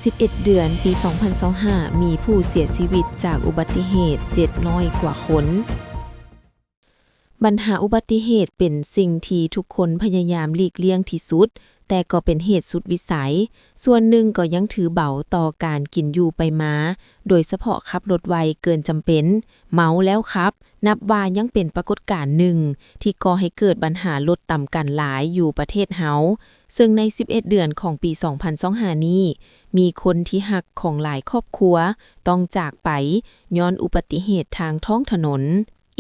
ສິບເອັດເດືອນປີສອງພັນຊາວຫ້າ ມີຜູ້ເສຍຊີວິດຈາກອຸບັດຕິເຫດເຈັດຮ້ອຍກວ່າຄົນ. ບັນຫາອຸບັດຕິເຫດເປັນສິ່ງທີ່ທຸກຄົນພະຍາຍາມຫຼີກລ່ຽງທີ່ສຸດ, ແຕ່ກໍເປັນເຫດສຸດວິໄສ. ສ່ວນໜຶ່ງກໍຍັງຖືເບົາຕໍ່ການກິນຢູ່ໄປມາ, ໂດຍສະເພາະຂັບລົດໄວເກີນຈຳເປັນ, ເມົາແລ້ວຂັບ, ນັບວ່າຍັງເປັນປາກົດການໜຶ່ງທີ່ກໍ່ໃຫ້ເກີດບັນຫາລົດຕຳກັນຫຼາຍຢູ່ປະເທດເຮົາ, ເຊິ່ງໃນສິບເອັດເດືອນຂອງປີສອງພັນຊາວຫ້ານີ້ ມີຄົນທີ່ຮັກຂອງຫຼາຍຄອບຄົວຕ້ອງຈາກໄປຍ້ອນອຸບັດຕິເຫດທາງທ້ອງຖະໜົນ.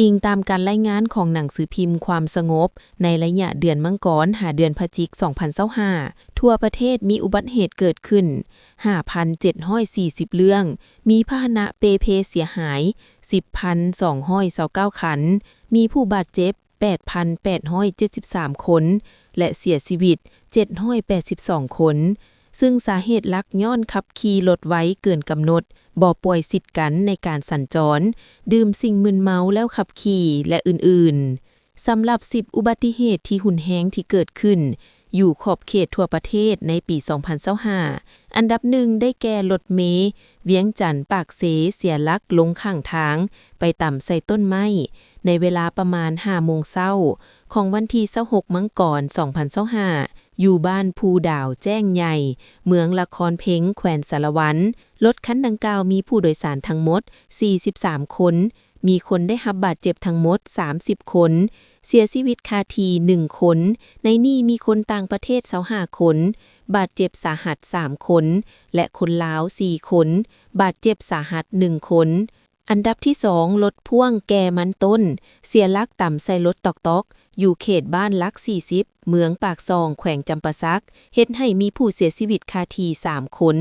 ອີງຕາມການລາຍງານຂອງໜັງສືພິມຄວາມສະຫງົບ, ໃນໄລຍະເດືອນມັງກອນຫາເດືອນພະຈິກສອງພັນຊາວຫ້າ ທົ່ວປະເທດມີອຸບັດເຫດເກີດຂຶ້ນຫ້າພັນເຈັດຮ້ອຍສີ່ສິບເລື່ອງ, ມີພາຫະນະເປ່ເພເສຍຫາຍສິບພັນສອງຮ້ອຍຊາວເກົ້າຄັນ, ມີຜູ້ບາດເຈັບແປດພັນແປດຮ້ອຍເຈັດສິບສາມຄົນ ແລະ ເສຍຊີວິດເຈັດຮ້ອຍແປດສິບສອງຄົນ, ຊຶ່ງສາເຫດຫຼັກຍ້ອນຂັບຂີ່ລົດໄວເກີນກຳນົດ, ບໍ່ປ່ອຍສິດກັນໃນການສັນຈອນ, ດື່ມສິ່ງມຶນເມົາແລ້ວຂັບຂີ່ ແລະ ອື່ນໆ. ສຳລັບສິບອຸບັດຕິເຫດທີ່ຮຸນແຮງທີ່ເກີດຂຶ້ນຢູ່ຂອບເຂດທົ່ວປະເທດໃນປີສອງພັນຊາວຫ້າ ອັນດັບໜຶ່ງໄດ້ແກ່ລົດເມວຽງຈັນ-ປາກເຊ ເສຍຫຼັກລົງຂ້າງທາງໄປຕຳໃສ່ຕົ້ນໄມ້ ໃນເວລາປະມານຫ້າໂມງເຊົ້າຂອງວັນທີຊາວຫົກມັງກອນສອງພັນຊາວຫ້າ ຢູ່ບ້ານພູດາວແຈ້ງໃຫຍ່ ເມືອງລະຄອນເພັງ ແຂວງສາລະວັນ. ລົດຄັນດັ່ງກ່າວມີຜູ້ໂດຍສານທັງໝົດສີ່ສິບສາມຄົນ, ມີຄົນໄດ້ຮັບບາດເຈັບທັງໝົດສາມສິບຄົນ, ເສຍຊີວິດຄາທີ່ໜຶ່ງຄົນ, ໃນນີ້ມີຄົນຕ່າງປະເທດຊາວຫ້າຄົນ, ບາດເຈັບສາຫັດສາມຄົນ ແລະ ຄົນລາວສີ່ຄົນ, ບາດເຈັບສາຫັດໜຶ່ງຄົນ. ອັນດັບທີສອງ ລົດພ່ວງແກ່ມັນຕົ້ນ ເສຍຫຼັກຕຳໃສ່ລົດຕອກໆ ຢູ່ເຂດບ້ານຫຼັກສີ່ສິບ ເມືອງປາກຊ່ອງ ແຂວງຈຳປາສັກ, ເຮັດໃຫ້ມີຜູ້ເສຍຊີວິດຄາທີ່ສາມຄົນ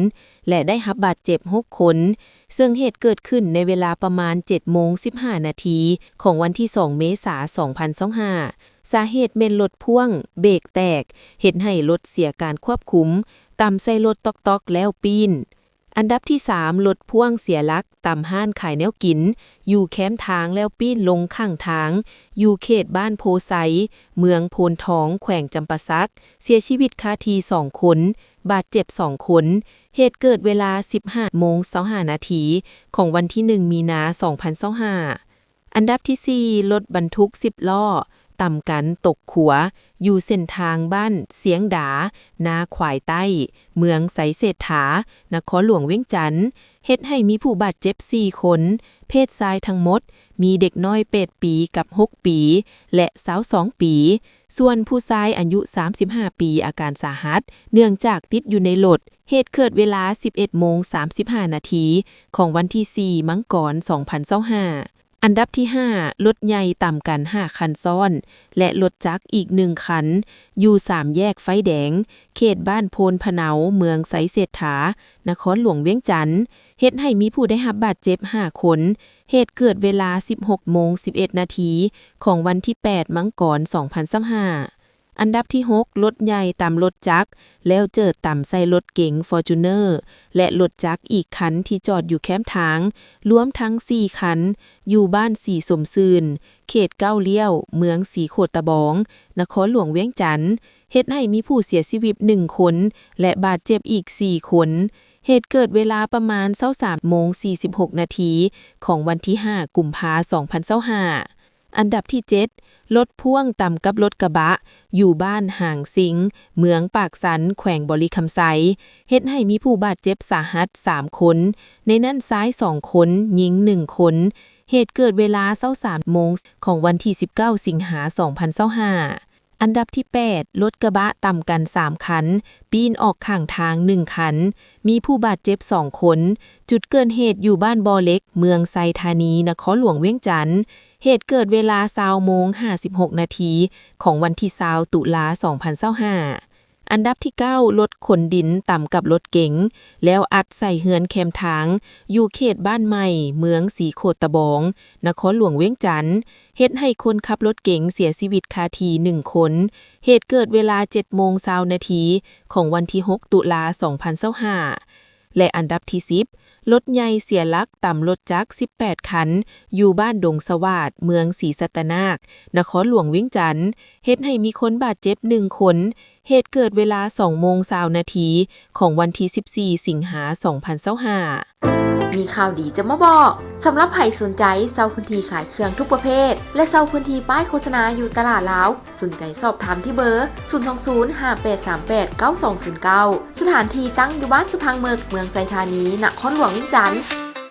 ແລະ ໄດ້ຮັບບາດເຈັບຫົກຄົນ, ເຊິ່ງເຫດເກີດຂຶ້ນໃນເວລາປະມານເຈັດໂມງສິບຫ້ານາທີຂອງວັນທີສອງເມສາສອງພັນຊາວຫ້າ. ສາເຫດແມ່ນລົດພ່ວງເບກແຕກ ເຮັດໃຫ້ລົດເສຍການຄວບຄຸມ, ຕຳໃສ່ລົດຕອກໆແລ້ວປີ້ນ. ອັນດັບທີສາມ ລົດພ່ວງເສຍຫຼັກຕຳຮ້ານຂາຍແນວກິນ ຢູ່ແຄມທາງແລ້ວປີ້ນລົງຂ້າງທາງ ຢູ່ເຂດບ້ານໂພໄຊ ເມືອງໂພນທອງ ແຂວງຈຳປາສັກ, ເສຍຊີວິດຄາທີ່ສອງຄົນ, ບາດເຈັບສອງຄົນ. ເຫດເກີດເວລາສິບຫ້າໂມງຊາວຫ້ານາທີຂອງວັນທີໜຶ່ງມີນາສອງພັນຊາວຫ້າ. ອັນດັບທີສີ່ ລົດບັນທຸກສິບລໍ້ຕຳກັນຕົກຂົວ ຢູ່ເສັ້ນທາງບ້ານຊຽງດາ ນາຂວາຍໃຕ້ ເມືອງໄຊເສດຖາ ນະຄອນຫຼວງວຽງຈັນ, ເຮັດໃຫ້ມີຜູ້ບາດເຈັບສີ່ຄົນ, ເພດຊາຍທັງໝົດ ມີເດັກນ້ອຍແປດປີກັບຫົກປີ ແລະ ຊາວສອງປີ, ສ່ວນຜູ້ຊາຍອາຍຸສາມສິບຫ້າປີອາການສາຫັດ ເນື່ອງຈາກຕິດຢູ່ໃນລົດ. ເຫດເກີດເວລາສິບເອັດໂມງສາມສິບຫ້ານາທີຂອງວັນທີສີ່ມັງກອນສອງພັນຊາວຫ້າ. ອັນດັບທີຫ້າ ລົດໃຫຍ່ຕຳກັນຫ້າຄັນຊ້ອນ ແລະ ລົດຈັກອີກໜຶ່ງຄັນ ຢູ່ສາມແຍກໄຟແດງ ເຂດບ້ານໂພນພະເນົາ ເມືອງໄຊເສດຖາ ນະຄອນຫຼວງວຽງຈັນ, ເຮັດໃຫ້ມີຜູ້ໄດ້ຮັບບາດເຈັບຫ້າຄົນ. ເຫດເກີດເວລາສິບຫົກໂມງສິບເອັດນາທີຂອງວັນທີແປດມັງກອນສອງພັນຊາວຫ້າ. ອັນດັບທີຫົກ ລົດໃຫຍ່ຕຳລົດຈັກ ແລ້ວເຈີດຕຳໃສ່ລົດເກັງຟໍຈູນເນີ ແລະ ລົດຈັກອີກຄັນທີ່ຈອດຢູ່ແຄມທາງ, ລວມທັງສີ່ຄັນ, ຢູ່ບ້ານສີສົມຊື່ນ ເຂດເກົ້າລ້ຽວ ເມືອງສີໂຄດຕະບອງ ນະຄອນຫຼວງວຽງຈັນ, ເຮັດໃຫ້ມີຜູ້ເສຍຊີວິດໜຶ່ງຄົນ ແລະ ບາດເຈັບອີກສີ່ຄົນ. ເຫດເກີດເວລາປະມານຊາວສາມໂມງສີ່ສິບຫົກນາທີຂອງວັນທີຫ້າກຸມພາສອງພັນຊາວຫ້າ. ອັນດັບທີເຈັດ ລົດພ່ວງຕຳກັບລົດກະບະ ຢູ່ບ້ານຫາງຊິງ ເມືອງປາກຊັນ ແຂວງບໍລິຄຳໄຊ, ເຮັດໃຫ້ມີຜູ້ບາດເຈັບສາຫັດສາມຄົນ, ໃນນັ້ນຊາຍສອງຄົນ, ຍິງໜຶ່ງຄົນ. ເຫດເກີດເວລາຊາວສາມໂມງຂອງວັນທີສິບເກົ້າສິງຫາສອງພັນຊາວຫ້າ. ອັນດັບທີແປດ ລົດກະບະຕຳກັນສາມຄັນ, ປີ້ນອອກຂ້າງທາງໜຶ່ງຄັນ, ມີຜູ້ບາດເຈັບສອງຄົນ. ຈຸດເກີດເຫດຢູ່ບ້ານບໍ່ເຫຼັກ ເມືອງໄຊທານີ ນະຄອນຫຼວງວຽງຈັນ. ເຫດເກີດເວລາຊາວໂມງຫ້າສິບຫົກນາທີຂອງວັນທີຊາວຕຸລາສອງພັນຊາວຫ້າ. ອັນດັບທີເກົ້າ ລົດຂົນດິນຕຳກັບລົດເກັງ ແລ້ວອັດໃສ່ເຮືອນແຄມທາງ ຢູ່ເຂດບ້ານໃໝ່ ເມືອງສີໂຄດຕະບອງ ນະຄອນຫຼວງວຽງຈັນ, ເຮັດໃຫ້ຄົນຂັບລົດເກັງເສຍຊີວິດຄາທີ່ໜຶ່ງຄົນ. ເຫດເກີດເວລາເຈັດໂມງຊາວນາທີຂອງວັນທີຫົກຕຸລາສອງພັນຊາວຫ້າ. ແລະ ອັນດັບທີສິບ ລົດໃຫຍ່ເສຍຫຼັກຕຳລົດຈັກສິບແປດຄັນ ຢູ່ບ້ານດົງສະຫວາດ ເມືອງສີສັດຕະນາກ ນະຄອນຫຼວງວຽງຈັນ ເຮັດໃຫ້ມີຄົນບາດເຈັບໜຶ່ງຄົນ. ເຫດເກີດເວລາສອງໂມງຊາວນາທີ ຂອງວັນທີສິບສີ່ ສິງຫາ ສອງພັນຊາວຫ້າ. ມີຂ່າວດີຈະມາບອກ. ສຳລັບໃຜສົນໃຈເຊົ່າພື້ນທີ່ຂາຍເຄື່ອງທຸກປະເພດ ແລະ ເຊົ່າພື້ນທີ່ປ້າຍໂຄສະນາຢູ່ຕະຫຼາດລາວ, ສົນໃຈສອບຖາມທີ່ເບີ ສູນສອງສູນ ຫ້າແປດສາມແປດ ເກົ້າສອງສູນເກົ້າ. ສະຖານທີ່ຕັ້ງຢູ່ບ້ານສະພັງເມິກ, ເມືອງໄຊທານີ, ນະຄອນຫຼວງວຽງຈັນ.